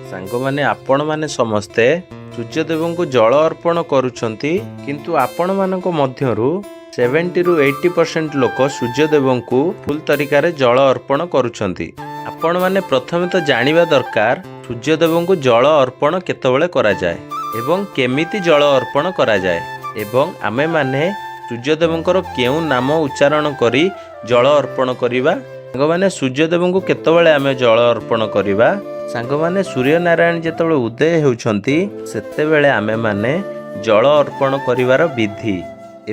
ସାଙ୍ଗମାନେ, ଆପଣମାନେ ସମସ୍ତେ ସୂର୍ଯ୍ୟଦେବଙ୍କୁ ଜଳ ଅର୍ପଣ କରୁଛନ୍ତି, କିନ୍ତୁ ଆପଣମାନଙ୍କ ମଧ୍ୟରୁ 70ରୁ 80% ଲୋକ ସୂର୍ଯ୍ୟଦେବଙ୍କୁ ଭୁଲ ତରିକାରେ ଜଳ ଅର୍ପଣ କରୁଛନ୍ତି। ଆପଣମାନେ ପ୍ରଥମେ ତ ଜାଣିବା ଦରକାର, ସୂର୍ଯ୍ୟଦେବଙ୍କୁ ଜଳ ଅର୍ପଣ କେତେବେଳେ କରାଯାଏ ଏବଂ କେମିତି ଜଳ ଅର୍ପଣ କରାଯାଏ ଏବଂ ଆମେମାନେ ସୂର୍ଯ୍ୟଦେବଙ୍କର କେଉଁ ନାମ ଉଚ୍ଚାରଣ କରି ଜଳ ଅର୍ପଣ କରିବା। ସାଙ୍ଗମାନେ, ସୂର୍ଯ୍ୟଦେବଙ୍କୁ କେତେବେଳେ ଆମେ ଜଳ ଅର୍ପଣ କରିବା? ସାଙ୍ଗମାନେ, ସୂର୍ଯ୍ୟନାରାୟଣ ଯେତେବେଳେ ଉଦୟ ହେଉଛନ୍ତି, ସେତେବେଳେ ଆମେମାନେ ଜଳ ଅର୍ପଣ କରିବାର ବିଧି।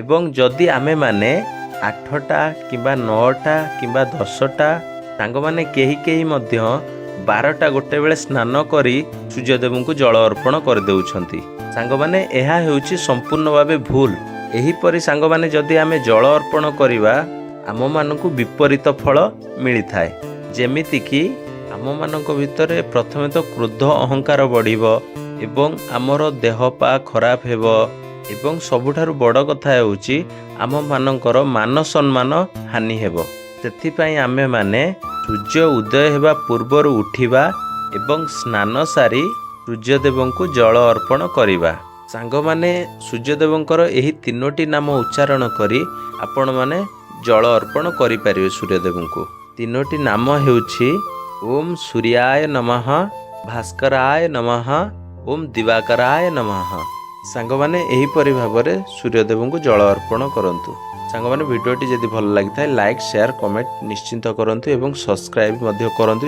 ଏବଂ ଯଦି ଆମେମାନେ 8ଟା କିମ୍ବା 9ଟା କିମ୍ବା 10ଟା, ସାଙ୍ଗମାନେ, କେହି କେହି ମଧ୍ୟ 12ଟା 1 ବେଳେ ସ୍ନାନ କରି ସୂର୍ଯ୍ୟଦେବଙ୍କୁ ଜଳ ଅର୍ପଣ କରିଦେଉଛନ୍ତି। ସାଙ୍ଗମାନେ, ଏହା ହେଉଛି ସମ୍ପୂର୍ଣ୍ଣ ଭାବେ ଭୁଲ। ଏହିପରି ସାଙ୍ଗମାନେ, ଯଦି ଆମେ ଜଳ ଅର୍ପଣ କରିବା, ଆମମାନଙ୍କୁ ବିପରୀତ ଫଳ ମିଳିଥାଏ। ଯେମିତିକି ଆମମାନଙ୍କ ଭିତରେ ପ୍ରଥମେ ତ କ୍ରୋଧ, ଅହଙ୍କାର ବଢ଼ିବ ଏବଂ ଆମର ଦେହ ପା ଖରାପ ହେବ ଏବଂ ସବୁଠାରୁ ବଡ଼ କଥା ହେଉଛି, ଆମମାନଙ୍କର ମାନ ସମ୍ମାନ ହାନି ହେବ। ସେଥିପାଇଁ ଆମେମାନେ ସୂର୍ଯ୍ୟ ଉଦୟ ହେବା ପୂର୍ବରୁ ଉଠିବା ଏବଂ ସ୍ନାନ ସାରି ସୂର୍ଯ୍ୟଦେବଙ୍କୁ ଜଳ ଅର୍ପଣ କରିବା। ସାଙ୍ଗମାନେ, ସୂର୍ଯ୍ୟଦେବଙ୍କର ଏହି ତିନୋଟି ନାମ ଉଚ୍ଚାରଣ କରି ଆପଣମାନେ ଜଳ ଅର୍ପଣ କରିପାରିବେ ସୂର୍ଯ୍ୟଦେବଙ୍କୁ। ତିନୋଟି ନାମ ହେଉଛି ଓମ୍ ସୂର୍ଯ୍ୟାୟ ନମଃ, ଭାସ୍କରାୟ ନମଃ, ଓମ୍ ଦିବାକରାୟ ନମଃ। ସାଙ୍ଗମାନେ, ଏହିପରି ଭାବରେ ସୂର୍ଯ୍ୟଦେବଙ୍କୁ ଜଳ ଅର୍ପଣ କରନ୍ତୁ। ସାଙ୍ଗମାନେ, ଭିଡ଼ିଓଟି ଯଦି ଭଲ ଲାଗିଥାଏ, ଲାଇକ୍, ସେୟାର, କମେଣ୍ଟ ନିଶ୍ଚିତ କରନ୍ତୁ ଏବଂ ସବସ୍କ୍ରାଇବ୍ ମଧ୍ୟ କରନ୍ତୁ।